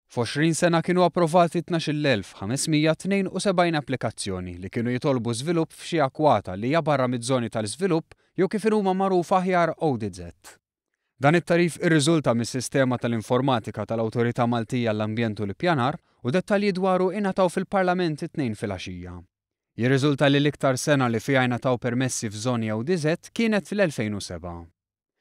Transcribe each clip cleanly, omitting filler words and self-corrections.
F'20 sena kienu approvati 12,572 applikazzjoni li kienu jitolbu żvilupp f'xi akwata li hija barra miż-żoni tal-iżvilupp jew kif inhuma magħrufa aħjar ODZ. Dan it-tagħrif irriżulta mis-sistema tal-informatika tal-Awtorità Maltija għall-Ambjent u l-Ippjanar u dettalji dwaru ingħataw fil-Parlament it-Tnejn filgħaxija. Jirriżulta li l-iktar sena li fiha ingħataw permessi f'żoni ODZ kienet fl-2007.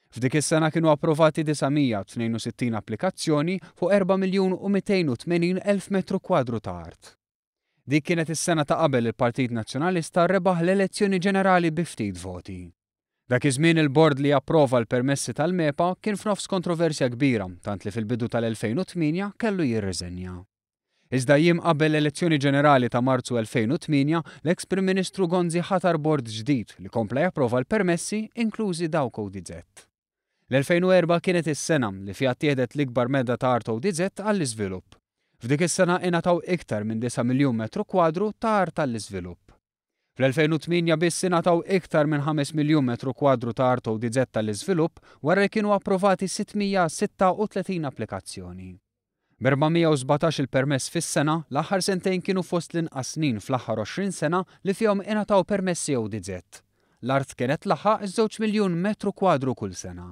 F'dik is-sena kienu approvati 962 applikazzjoni fuq 4,280,000 metru kwadru ta' art. Dik kienet is-sena ta' qabel il-Partit Nazzjonalista rebaħ l-elezzjoni ġenerali bi ftit voti. Dak iż-żmien il-bord li japprova l-permessi tal-MEPA kien f'nofs kontroversja kbira tant li fil-bidu tal-2008 kellu jirriżenja. Iżda jiem qabel l-elezzjoni ġenerali ta' Marzu 2008, l-eks Prim Ministru Gonzi ħatar bord ġdid li kompla japprova l-permessi, inklużi dawk ODZ. L-2004 kienet is-sena li fiha ttieħdet l-ikbar medda ta' art ODZ għall-iżvilupp. F'dik is-sena ingħataw iktar minn disa' miljun metru kwadru ta' art għall-iżvilupp. Fl-2008 biss ingħataw iktar minn ħames miljun metru kwadru ta' art ODZ għall-iżvilupp wara li kienu approvati 636 applikazzjoni. B'417 il-permess fis-sena, l-aħħar sentejn kienu fost l-inqas snin fl-aħħar 20 sena li fihom ingħataw permessi ODZ. L-art kienet tlaħħaq iż-żewġ miljun metru kwadru kull sena.